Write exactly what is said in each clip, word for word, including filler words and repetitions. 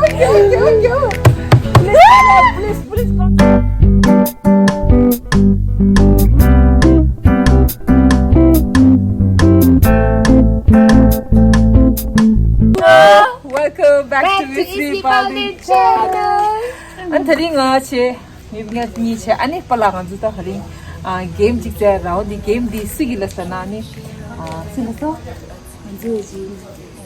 Yo, yo, yo. Please, please, please, please come. Welcome back to Miss Vivaldi channel. ཨ་ནི་དེ་རིང་ང་ཆེ་མི་ངས་གཉིས་ཆེ་ཨ་ནི་པ་ལགས་ང་ཚོ་ད་དེ་རིང་ཨ་གེམ་ཅིག་རྩེ་ར་འོ་འདི་གེམ་འདི་སུ་གི་ལ་ཟེར་ན་ཨ་ནི་ཨ་སུ་ལ་ཟེར། ང་ཚོ་ཡོད་ཅིག་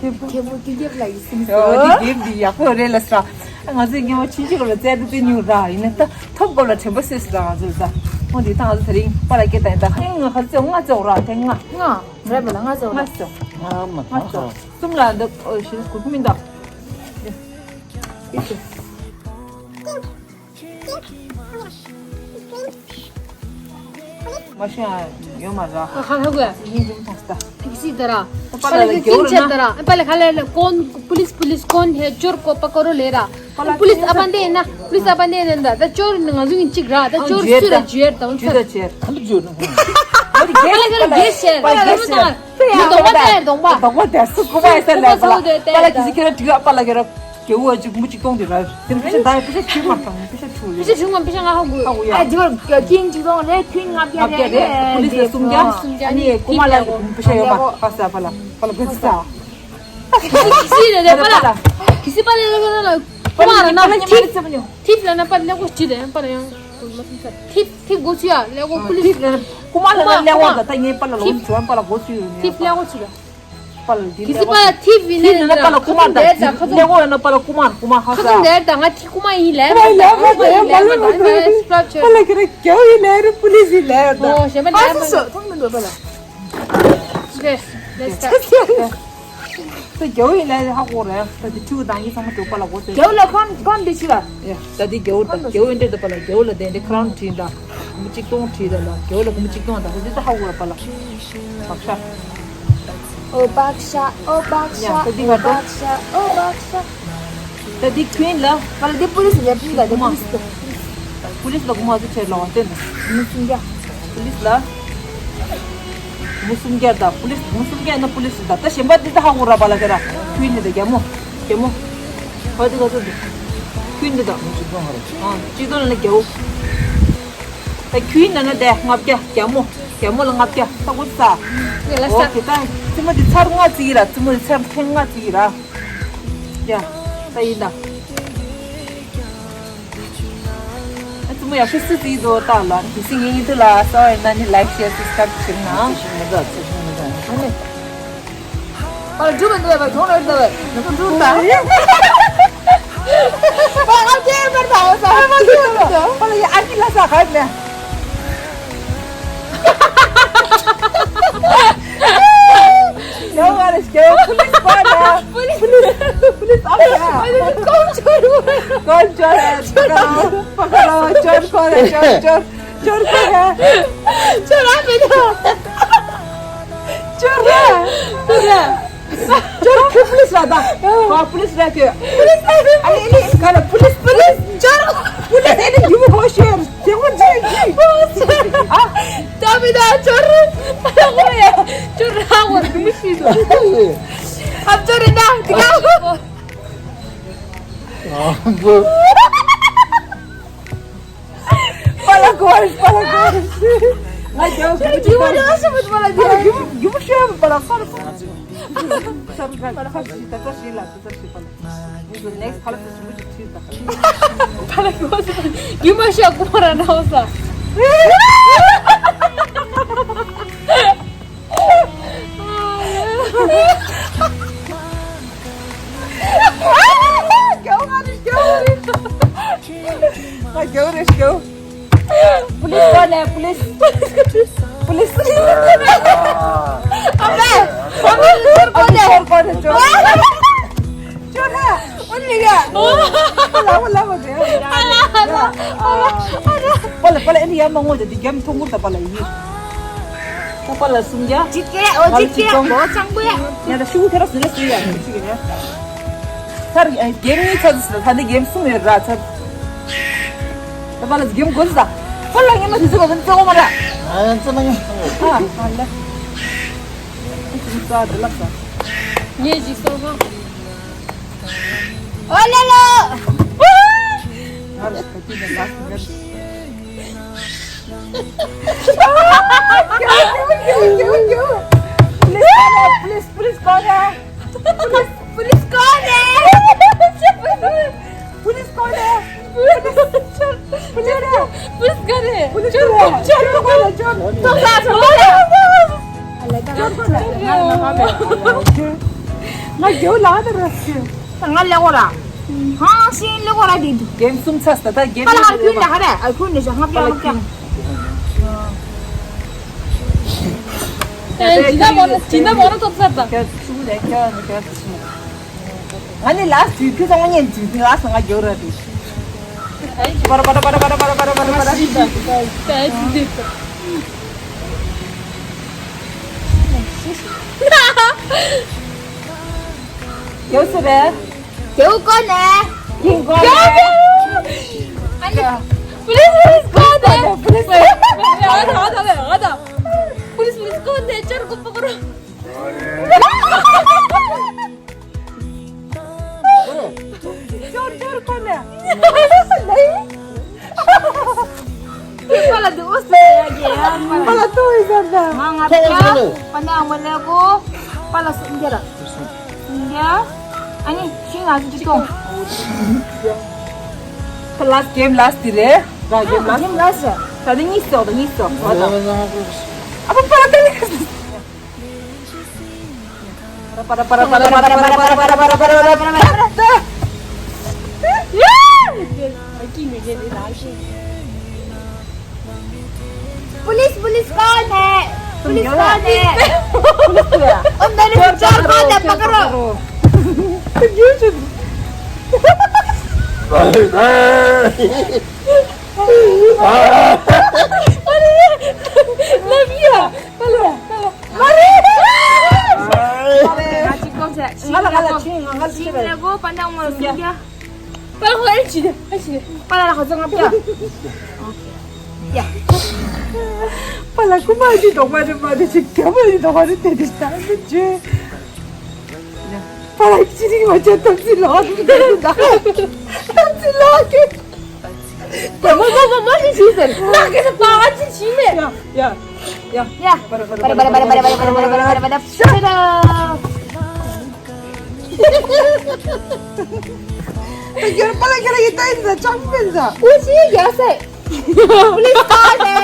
མཁན་པོ་ཀུན་ཁྱབ་ལགས་ཀྱིས་གསུངས་ཡོད། འདི་སོང་། གེམ་འདི་ཡག་པོ་རེད་ལ་ཟེར། ང་ཚོའི་སྔོན་མ་ཆུང་ཆུང་སྐབས་ལ་རྩེད་འདི་རྩེ་མྱོང་ར། ཡིན་ན་ད་ཐོབ་སྐབས་ལ་དྲན་པ་སོས་སོང་ར་ང་ཚོ་ད། འོ་འདི་ད་ང་ཚོ་དེ་རིང་པ་ལགས་སྐད་བཏང་ཡིན་ད། ཧེ་ང་ག་ཚོད་ལྔ་རྩེ་འོང་ར་དེ་ལྔ། ལྔ་རེད་པ་ལ་ལྔ་རྩེ་འོང་ར། ལྔ་མ་ལྔ་རྩེ་འོང་། གསུམ་ལ་འདི་ཨོ་ཞེ་གུ་མིན་ད། ཡེ་ཤེས། མ་ཤེས་ཡོད་མ་ར། ཁ་ཁ་གོ། ཡིན་ཡིན་ཐོག་ད། ཐིག་སི་ད་ར། པ་ལ་ལ་རྒྱོ་ར་ན། པ་ལ་ཁ་ལ་ལ་ཀོན་པུ་ལིས་པུ་ལིས་ཀོན་ཧེ་ཅོར་ཀོ་པ་ཀོ་རོ་ལེ་ར། པུ་ལིས་ཨ་པ་འདེ་ན། པུ་ལིས་ཨ་པ་འདེ་ན་ད། ད་ཅོར་ང་ཚོ་གི་གཅིག་ར། ད་ཅོར་སུ་ར་ཇུ་ཡར་ད། ཇུ་ད་ཇུ་ཡར། ཨ་ལ་ཇུ་ན། པ་ལ་ཁ་ལ་གེ་ཤེར། པ་ལ་གེ་ཤེར། ཡ་གདོང་པ་ད་གདོང་པ། གདོང་པ་དེ་སུ་ཀུ་པ་ཡ་ས་ལ་པ་ལ། པ་ལ་གི་ཟི་ཁེ་ར་དྲི་པ་ལ་གེ་ར། རྒྱལ་བོ་ཅིག་མུ་ཅིག་གཏོང་དེ་ར། དེ་ནི་པེ་ཤ་ད་པེ་ཤ་ཆུ་མ་བཏང་པེ་ཤ་ཆུ་ལེ། པེ་ཤ་ཆུང་མ་པེ་ཤ་ང་ཧ་གོ། ཧ་གོ་ཡ། ཨ་ཇི་བར་ཀིང་ཅིག་གཏོང་རེད། ཁྱོན་ལྔ་བརྒྱ་ལྔ་བརྒྱ་རེད། རེད། པུ་ལིས་ལ་སུམ་བརྒྱ། སུམ་བརྒྱ། ཨ་ནི་ཀུ་མ་ལ་ལ་པེ་ཤ་ཡོད་མ་ཧ་ས་པ་ལ་པ་ལ་གོ་ས། ཁི་སི་རེད་རེད་པ་ལ། ཁི་སི་པ་ལ་ལ་ལ་ལ་ཀུ་མ་ར་ན་པ་ལ་ཉི་མ་ལ་ཚེ་མ་ཉོ། ཐིབ་ལ་ན་པ་ལ་ལ་ཀོ་ཅི་རེད་པ་ལ་ཡང་། ཐིབ་ཐིབ་གོ་ཅི་ཡ་ལ་ཀོ་པུ་ལིས། ཐིབ་ལ་ཀུ་མ་ལ་ལ་ལ་ཀོ་ད་ད་ངའི་པ་ལ་ལོ་ཅོ་པ་ལ་གོ་ཅི་ཡོད་ནི། ཐིབ་ལ་ཀོ་ཅི་རེད། པ་ལ་འདི་ཁི་སི་པ་ལ་ཐིབ་ཡིན་ནི་ན་པ་ལ་ཀུ་མ་ད་ཁ་ཚོན་ལེ་ཝོ་ཡོད་ན་པ་ལ་ཀུ་མ་ཀུ་མ་ཧ་ས། ཁ་ཚོན་དེར་ད་ང་ཐི་ཀུ་མ་ཡིན་ལེ། ཀུ་མ་ཡིན་ལེ། ཀུ་མ་ཡིན་ལེ། ཀུ་མ་ཡིན་ལེ། པ་ལ་ཁི་རེ་རྒྱལ་བོ་ཡིན་ལེ་རུ་པུ་ལིས་ཡིན་ལེ་ད། ཨོ་ཞེ་མ་ལེ། ཨ་སོ་སོ་ཐོང་མི་འདུག་པ་ལ། ད་རྒྱལ་བོ་ཡིན་ལེ་ཧ་གོ་རེད། ད་དེ་ཁྲུ་དང་ཡིན་ཚང་མ་འགྲོ་པ་ལ་གོ་ཚེ། རྒྱལ་བོ་ལ་ཁོང་ཁོང་འདི་ཆི་ལ། ཡ་ད་འདི་རྒྱལ་བོ་ད་རྒྱལ་བོ་ཡིན་འདྲེ་ད་པ་ལ་རྒྱལ་བོ་ལ་དེ་འདྲེ་ཁ་རང་བྲིས་ད། གོང་མ་གཅིག་སྟོང་བྲིས་ད་ལ་རྒྱལ་བོ་ལ་གོང་མ་གཅིག་སྟོང་ད་ད་འདི་ད་ཧ་གོ་ར་པ་ལ། བག་ཤ། ཨོ་བག་ཤ་ཨོ་བག་ཤ་ཡ་ད་འདི་ཨོ་ང་ད། བག་ཤ་ཨོ་བག་ཤ། ད་འདི་ཁུན་ལ། པ་ལ་འདི་པུ་ལིས་ལ་པུ་ལ་འདི་པུ་ལིས་ལ། པུ་ལིས་ལ་གོང་མ་ཚོ་ཆེ་ལ་བ་སྟོན་ད། མུ་སུམ་རྒྱ། པུ་ལིས་ལ། མུ་སུམ་རྒྱ་ད་པུ་ལིས་མུ་སུམ་རྒྱ་ན་པུ་ལིས་ད་ད་གཞན་པ་འདི་ད་ཧ་གོ་ར་པ་ལ་ཁེ་ར། ཁུན་ནི་ད་རྒྱ་མོ། རྒྱ་མོ། ཧོ་དེ་ག་ཚོད་འདུག་ཁུན་འདི་ད། ཨང་གཅིག་སྟོང་ལ་ན་རྒྱ་བོ། ད་ཁྱུའི་ནང་ན་དེ་ལྔ་བརྒྱ་རྒྱ་མོ། རྒྱ་མོ་ལ་ལྔ་བརྒྱ་ས་གོ་ས། ངས་ལ་ས། ཨོ་དེ་ད་རྩེད་མོ་དེ་ཚར་ལྔ་བརྩི་ཡི་ར། རྩེད་མོ་དེ་ཚར་ཐེངས་ལྔ་བརྩི་ཡི་ར། ཡ། ད་ཡིན་ད། རྩེད་མོ་ཡག་ཤོས་སུ་བརྩི་ཡི་འདུག་ལྟ་ལ། གལ་སྲིད་ངའི་ཡིན་དུས་ལ་གསར་པ་ཡིན་ན་ནི་ལའིག་ཤེར་སབ་སི་ཀ་རབ་བྱེད་གནང་། ཨ་ནི། ཨ་ལ་འགྲུབ་མི་འདུག་བས་གྱོང་རེད་འདུག་བས་ང་ཚོ་འགྲུབ་ད། ཨ་ང་ཁྱེར་པར་ད་འོ་ས་ཨ་མ་ཁྱེར་པར་ད་ཨ་ལ་ཡ་ཨ་ཁྱི་ལ་ས་ཧར་ནས། ཡང་ང་ལ་སྐྱེ་བོ་པུ་ལིས་པ་ན། པུ་ལིས། པུ་ལིས་ཨ་ཡ། ཨ་ལ་ཀོང་ཅོར། ཀོང་ཅོར། པ་ཀ་རོ། པ་ཀ་རོ། ཅོར་ཀོ་རེ་ཅོར་ཅོར། ཅོར་ཀོ་རེ། ཅོར་ཨ་མི་དོ། ཅོར་ར། ཅོར་ར། ཅོར་ཁུ་པུ་ལིས་ར་ད། ཁོ་པུ་ལིས་ར་ཁུ། པུ་ལིས་ར་ཁུ། ཨ་ལེ་ཨ་ལེ་ག་ལ་པུ་ལིས་པུ་ལིས། ཅོར། པུ་ལིས་ཨ་ལེ་ཡུ་མོ་ཧོ་ཤེར། ཅེ་ཧོ་ཅེ་ཅེ། ཨ། ད་མི་ད་ཅོར། ཨ་ཧོ་ཡ། ཅོར་ར་ཧོ་ར་མི་ཤི་དོ། ཨ་ཅོར་ར་ད་དི་ག་ཧོ། ཨ་འདི། པ་ལ་གོ་རེ་པ་ལ་གོ་རེ། ང་རྒྱལ་བོ་རྒྱུ་མ་ལ་ཤི་མི་པ་ལ་རྒྱལ་བོ་རྒྱུ་མ་ཤི་པ་ལ་ས་ལ་ས་ལ་ས་ལ་ས་ལ་ས་ལ་ས་ལ་ས་ལ་ས་ལ་ས་ལ་ས་ལ་ས་ལ་ས་ལ། ངེད་ཚོ་ནེག་སི་ཕ་ལ་ཚོ་ཞུ་རྒྱུ་ཅིག་ཁྲིད་ད། ཕ་ལ་ཡོད་ས་རྒྱུ་མ་ཤ་ཀུ་མ་ར་ན་འོ་ས། རྒྱལ་བོ་ང་རེད་རྒྱལ་བོ་རེད། ང་རྒྱལ་བོ་རེད་རྒྱལ་བོ། པུ་ལིས་གོ་ནས་པུ་ལིས། པུ་ལིས། ཨ་མ། ཨ་མ་ལི་ཟུར་གོ་ནས། ཨ་མ་ལི་ཟུར་གོ་ནས་ཅོ། ཅོ་ན། ཨོ་ལི་ཡ། ཨ་ལ་ཨ་ལ་ཨ་ལ། པ་ལ་པ་ལ་ཨེ་ནི་ཡ་མ་ངོ་ཅ་དི་རྒྱམ་ཐུང་ངུར་ད་པ་ལ་ཡི། ཁོ་པ་ལ་སུམ་རྒྱ། ཅི་ཀེ་ཨོ་ཅི་ཀེ་ཨོ་ཅང་པོ་ཡ། ཡ་ད་ཤུ་གུ་ཐེ་ར་སུ་རེ་སུ་ཡ་ཅི་ཀེ་ཡ། ཚར་གེམ་གཉིས་ཚར་ཟེར་ད་འདི་གེམ་གསུམ་ཡོད་ར་ཚར། ད་པ་ལ་གེམ་དགོས་ཟེར་ད། པ་ལ་ངས་མ་དེ་ཚོ་ག་ཚོད་བརྩེ་བ་མ་ར། ཨ་ཡང་བརྩེ་མ་ཡོང་། ཨ་ཨ་ལ། ཨ་ཅི་ཚོ་ཨ་དེ་ལགས་ས། ངས་ཅིག་གསོལ་ཁང་། ཨོ་ལེ་ལོ། Police, police, police, call है। Police, police कौन है? पुलिस कौन है? Police, police, police, police कौन है? पुलिस चोर, कौन है? चोर, चोर कौन है? चोर। तो साथ में बोलो। चोर कौन है? ང་རྒྱལ་ལ་དེ་རེད། ང་ལེགས་པོ་ར། ཧང་ཤིང་ལེགས་པོ་ར་དེ་འདུག་གེམ་གསུམ་ཚར་ས་ད་གེམ་ཁ་ལ་ཧར་ཁུན་ལ་ཧ་ར་ཨ་ཁུན་ནས་ཤ་ཧང་པ་ཧང་པ། ཨེ་ཇི་ན་མོ་ན་ཇི་ན་མོ་ན་ཐོབ་ས་ད། ཁྱོད་ཚུགས་ལས་ཁྱོད་ནི་ཁྱོད་ཚུགས། ང་ནི་ལ་སུས་ཁྱོད་ཚང་མ་ཉན་ཚུལ་ལ་སུ་ང་རྒྱལ་ར་དེ། པར་པར་པར་པར་པར་པར་པར་པར་པར། ཡོད་སུ་རེད། རྒྱལ་པོ་ཀོ་ནས། ཀིང་ཀོ་ནས། ཨ་ནི། Police, police, go there. Police, police, go there. Police, police, go there. ཅར་གོ་པ་ཀོ་རོ། ཅོར་ཅོར་ཀོ་ནས། པ་ལ་དུ་འོ་སི་ཡ་གི་ཡ། པ་ལ་ཏོ་ཡི་ཟེར་ད། ང་ང་ཏོ་ཡི་ཟེར་ད། པ་ན་མ་ལེ་གོ། པ་ལ་སུ་འདི་ར། སུ་འདི་ཡ། ཨ་ནི་ཤིང་ང་ཚོ་ཅི་ཏོང་། པ་ལ་སི་གེམ་ལ་སི་ཏི་རེད། ར་གེམ་ལ་སི་ཏི། གེམ་ལ་སི་ཏི། ད་ནི་གཉིས་སོ་ད་གཉིས་སོ། ཨ་པ་པ་ལ་ཏ་ནི་ཁ་སི། police, police कौन है? पुलिस कौन है? पुलिस है। ओ मेरे से चोर कौन है? पकड़ो। अरे, love you. Hello, hello. ང་ཅིག་ཏོང་ཟེར། ང་ལ་ང་ལ་ཆིང་ང་ལ་ཆིང་ལ་གོ་པ་འདང་མོ་སུ་ཡ། པ་ཧོ་ཨེ་ཆི་ཨེ་ཆི། པ་ལ་ལ་ཧ་ཙང་ང་པ། ཡ། པ་ལ་ཀུ་མ་ཨེ་ཆི་དོག་མ་རེ་མ་རེ་ཆི་རྒྱ་མ་ཨེ་ཆི་དོག་མ་རེ་དེ་དེ་ཤ་ཨེ་ཆི། པ་ལ་ཅི་རིག་མ་ཆ་ཐམས་ཅད་ལོག་ཐམས་ཅད་ལོག་གི། མ་མ་མ་མ་ཞིག་ཞིག་ཟེར། ན་གེ་ས་པ་ཨ་ཅི་ཞིག་མེད། ཡ་ཡ་ཡ། ཡ། པར་པར་པར་པར། ཤ་ར། ཡར་པ་ལ་ཁྱེད་རང་ཡིན་ད་ཡིན་ད་ཅང་མེད་ད། ཨུ་ཅི་ཡ་སེ། Police call है।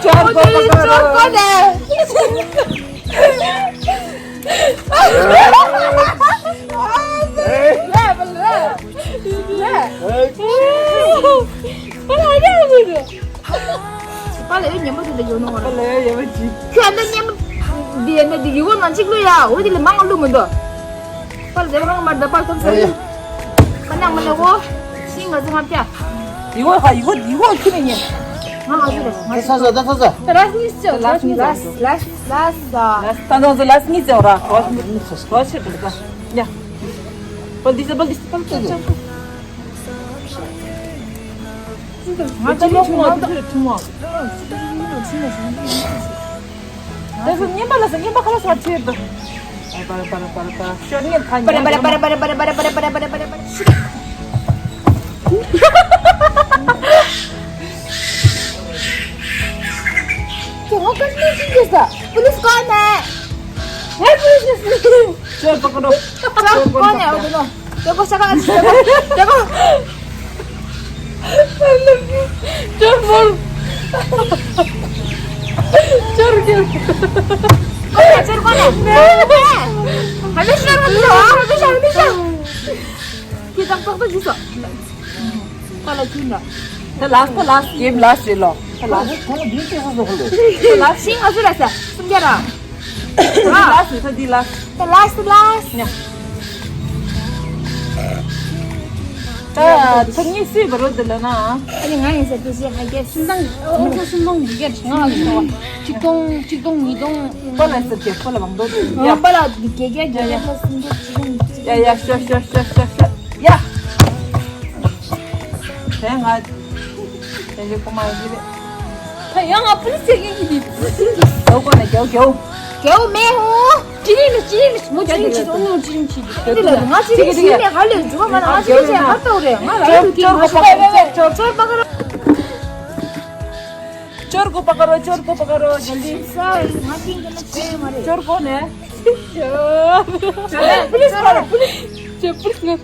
चोर को पकड़ो। चोर कौन है? لا، لا، لا. لا. لا، لا، لا. ཁྱོད་ཉན་པ་དེ་ཡོད་ནོ་ར། ཁྱོད་ད་ཉན་པ་དེ་ཡི་གོ་ནང་གཅིག་ལུས་ཡ། འོ་དེ་ལས་མང་ལུས་མི་འདུག་པར་ཟེར་བ་ཧང་མར་ད་པར་ཐོབ་ས་ཡིན། ཁ་ནང་མ་ལེ་འོ། ཤིང་ང་ཚོ་ང་བྱ། ཡི་གོ་ཧ་ཡི་གོ་ཡི་གོ་ཁྱི་ནས་ཉན། ང་ང་ཚོ་རེད། ང་ཚོ་ཚ་ཚ་ད་ཚ་ཚ། ད་ལ་སི་ཉིས་ཟེར། ལ་སི་ཉིས་ཟེར། ལ་སི་ལ་སི་ད། ད་ད་ཚ་ལ་སི་ཉིས་ཟེར་ར། གོ་ཤི་གོ་ཤི་ད་ད། ཡ། པལ་དི་ས་པལ་དི་ས་པལ་དི་ས། ང་ཚོ་ལོག་མ་ཐུབ་ཐུབ་མ། ད་སུ་ཉན་པ་ལ་སུ་ཉན་པ་ཁ་ལ་སུ་ཆེ་ད། པར་པར་པར་པར་པར་ཤོར་ཉན་ཁ་ཉན། པར་པར་པར་པར། ཁྱོད་ངོ་ཀ་ནས་ཅི་བྱེད་ས། पुलिस कौन है? है पुलिस नहीं। चोर पकड़ो। चोर कौन है? वो दोनों। देखो, शक्ल अच्छी, देखो, देखो। चोर बोल। चोर के। कौन है? चोर कौन है? हमेशा, हमेशा, हमेशा, हमेशा। ये तब तक तो घुसो। पहले क्यों ना? ད་ལ་སི་ད་ལ་སི་གེམ་ལ་སི་རེད་ལོ། ད་ལ་སི། ད་ལ་སི་ད་ལ་སི་ཤིང་ཨ་ཟུ་ར་ས་སུམ་རྒྱ་ར། ད་ལ་སི་ད་ལ་སི། ད་ལ་སི་ད་ལ་སི། ཉ། ད་ཚོ་གཉིས་སུས་བ་རོ་འདི་ལ་ན། ཨ་ནི་ང་ཡིན་ཟེར་དུ་ཞེས་ཧ་གེ་སུམ་སྟོང་ཨོ་ཚོ་སུམ་སྟོང་ཡི་གེ་ང་ལ་ཞོ་བ་ཆིག་སྟོང་ཆིག་སྟོང་ཉིས་སྟོང་། པ་ལ་སི་གེ་པ་ལ་བང་རྡོ་འདི་ཡ། པ་ལ་གེ་གེ་གེ་གེ་ལ་སུམ་རྒྱ་ཆིག་སྟོང་ཉིས་སྟོང་། ཡ་ཡ་ཤོ་ཤོ་ཤོ་ཤོ་ཤོ་ཡ། དེ་ང་དེ་ལས་ཁོ་མ་ཡིན་རེད། ད་ཡང་ང་པུ་ལི་སི་ཡིན་གྱི་འདི། རྒྱལ་པོ་ནས་རྒྱལ་པོ་རྒྱལ་པོ། རྒྱལ་པོ་མེད་ཧུ། ཅི་རིགས་ལ་ཅི་རིགས་ལ་མོ་ཅི་རིགས་ཅི་རིགས་ཅི་རིགས་ཅི་རིགས་ཅི་རིགས་ཅི་རིགས་ང་ཅི་རིགས་ཅི་རིགས་ཧ་ལས་འཇུག་མ་ན་ང་ཅི་རིགས་ཅི་ཧ་ཏོ་རེད། ང་ར་ཡོད་ཀྱི་ང་ཤི་པ་རེད། ཅོར་པ་ག་རོ། ཅོར་གོ་པ་ག་རོ། ཅོར་གོ་པ་ག་རོ། ཇལ་དི་ས་ང་ཅི་ཡིན་ན་ཅི་མ་རེད། ཅོར་གོ་ནས། ཅོར་པུ་ལིས་པ་རེད། པུ་ལིས། ཅོར་པུ་ལིས་ནས།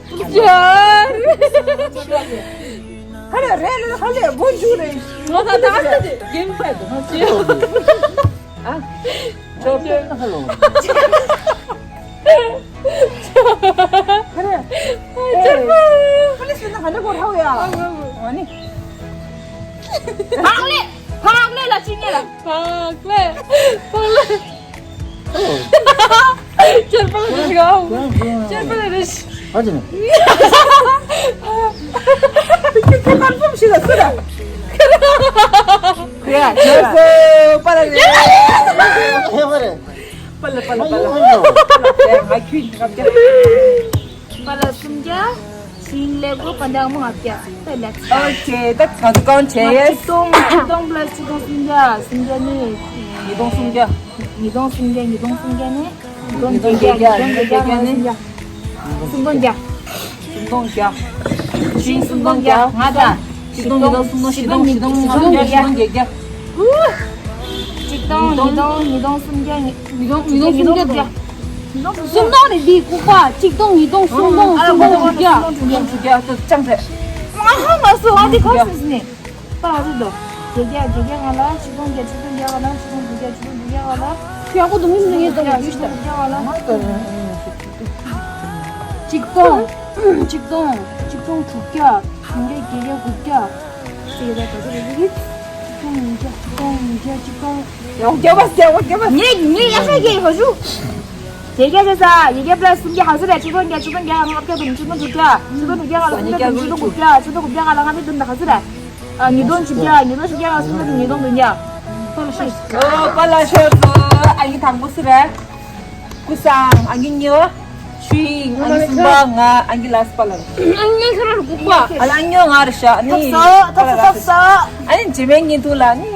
ཧ་ལས་རེད་ལ་ཧ་ལས་བོ་འཇུག་རེད། ང་ད་ད་ད་དེ་གེམ་ཁ་དུ་ང་ཅི། ཨ། ཅོར་ཅོར་ཧ་ལོ། ཁ་རེ། ཅོར་པ། ཨེ། ཕུ་ལི་སི་ན་ཧ་ལས་གོ་ཧ་ཡ། ཨ་ནི། ཕག་ལེ། ཕག་ལེ་ལ་ཅི་ཉེ་ལ། ཕག་ལེ། ཕག་ལེ། ཅོར་པ་ལ་རེ་ཤི་ག་ཅོར་པ་ལ་རེ་ཤི། ཨ་ཅེ་ན། ཁྱེད་ཁྱེད་ཁོང་ཕམ་ཞིག་ལ་སུ་ར། ཁྱེད་ཁྱེད་སུ་པ་ལ་རེ། ཧེ་མ་རེ། པ་ལ་པ་ལ་པ་ལ། ང་ཁྱོད་ཀྱི་ང་བརྒྱ། པ་ལ་སུམ་བརྒྱ། ཤིང་ལེབ་གོ་པ་འདྲ་མོ་ང་བརྒྱ། ད་ལེགས། ཨོ་ཁེ། ད་ང་ཚོ་གང་བྱས་ཡས། ཆིག་སྟོང་། ཆིག་སྟོང་པ་ལ་ཆིག་སྟོང་སུམ་བརྒྱ། སུམ་བརྒྱ་ནི། ཉིས་སྟོང་སུམ་བརྒྱ། ཉིས་སྟོང་སུམ་བརྒྱ། ཉིས་སྟོང་སུམ་བརྒྱ་ནི། ཉིས་སྟོང་བརྒྱད་བརྒྱ། ཉིས་སྟོང་བརྒྱད་བརྒྱ་ནི། སུམ་སྟོང་བརྒྱ། སུམ་སྟོང་བརྒྱ། ཤིང་སུམ་སྟོང་བརྒྱ། ང་དང་། ཆིག་སྟོང་། ཉིས་སྟོང་། སུམ་སྟོང་། བཞི་སྟོང་། བཞི་སྟོང་། ཉིས་སྟོང་བརྒྱ། བཞི་སྟོང་བརྒྱད་བརྒྱ། ཆིག་སྟོང་། ཉིས་སྟོང་། ཉིས་སྟོང་སུམ་བརྒྱ། ཉིས་སྟོང་། ཉིས་སྟོང་། ཉིས་སྟོང་དྲུག་བརྒྱ། སུམ་སྟོང་རེད་འདི་ལྐུགས་པ། ཆིག་སྟོང་། ཉིས་སྟོང་། སུམ་སྟོང་། སུམ་སྟོང་དྲུག་བརྒྱ། སུམ་སྟོང་དྲུག་བརྒྱ། ཨ་ཙི་ཅང་ཚེ། ང་ཧ་མ་སོང་། ཨ་འདི་ག་སུ་ཟིན་ནས། པ་ལ་རུ་དོ། བརྒྱད་བརྒྱ། བརྒྱད་བརྒྱ་ང་ལ། ཆིག་སྟོང་བརྒྱ། ཆིག་སྟོང་བརྒྱ་ང་ལ། ཆིག་སྟོང་དྲུག་བརྒྱ། ཆིག་སྟོང་དྲུག་བརྒྱ་ང་ལ། ཁྱོད་ཡག་པོ་འདུག་མི་འདུག་ངས་ལྟ་བ་ཡུལ་ལྟ། ཆིག་སྟོང་བརྒྱ་ང་ལ། ཆིག་སྟོང་། ཆིག་སྟོང་། ཆིག་སྟོང་། ཆིག་སྟོང་དྲུག་བརྒྱ། བདུན་བརྒྱ། བརྒྱད་བརྒྱ། དགུ་བརྒྱ། ཅེས་ལ་ག་ཚོད་རེད། ཆིག་སྟོང་ཉིས་བརྒྱ། ཆིག་སྟོང་ཉིས་བརྒྱ། ཆིག་སྟོང་། ཡང་བརྒྱ་པ་ཟེར་བ་བརྒྱ་པ། ངས་ངས་ཡག་ཤོས་ཀྱི་ཧོ་ཞུ། བརྒྱད་བརྒྱ་ཟེར་ས། བརྒྱད་བརྒྱ་པ་ལ་སུམ་བརྒྱ་ཧ་ཟེར་རེད། ཆིག་སྟོང་བརྒྱ། ཆིག་སྟོང་བརྒྱ་ང་ལྔ་བརྒྱ་དང་ཆིག་སྟོང་དྲུག་བརྒྱ། ཆིག་སྟོང་དྲུག་བརྒྱ་ང་ལ་སུམ་བརྒྱ་དང་ཆིག་སྟོང་དགུ་བརྒྱ། ཆིག་སྟོང་དགུ་བརྒྱ་ང་ལ་ལྔ་བརྒྱ་བདུན་དང་ཧ་ཟེར་རེད། ཨ། ཉིས་སྟོང་བཞི་བརྒྱ། ཉིས་སྟོང་བཞི་བརྒྱ་ང་ལ་སུམ་བརྒྱ་དང་ཉིས་སྟོང་བདུན་བརྒྱ། ཨོ་པ་ལ་ཤོར་སོང་། ཨ་ཡི་དང་པོ་སུ་རེད། ཀུ་སང་། ཨང་ཀི་གཉིས་པ། ཆུ་ཡིན། ཨང་ཀི་གསུམ་པ་ང་། ཨང་ཀི་ལ་སི་པ་ལ། ཨང་ཀི་ཁ་ར་རུ་ལྐུགས་པ། ཨ་ལ་ཨང་ཀི་ང་རེད་ཤག་ཨ་ནི། ཐོབ་སོ། ཐོབ་སོ། ཐོབ་སོ། ཨ་ནི་རྗེས་མའི་བརྙན་ཐུང་ལ་ནི་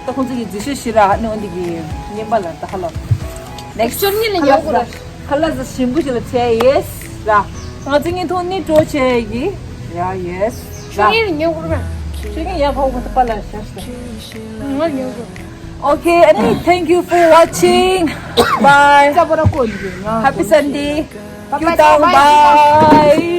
ད་ཁོང་ཚོ་གི་རྫི་ཤོད་ཤི་ར་ནི་འོན་འདི་གི་བརྙན་པ་ལ་ད་ཧ་ལོ། ནེག་སི་ཤོར་ཉིན་ལ་ཉོ་དགོས་ར། ཁ་ལ་ཟ་ཞིམ་པོ་ཞིག་ལ་ཆེ་ཡེས་ར། ང་ཚོ་བརྙན་ཐུང་ནི་སྤྲོ་ཆེ་གི་ཡ་ཡེས་ར། ཤོར་ཉིན་ལ་ཉོ་དགོས་ར། ཤོར་ཉིན་ཡ་ཕོག་གོ་ད་པ་ལ་ཤ་ཤ། ང་ཉོ་དགོས། Okay, and thank you for watching. Bye. Happy Sunday. Bye bye. Bye.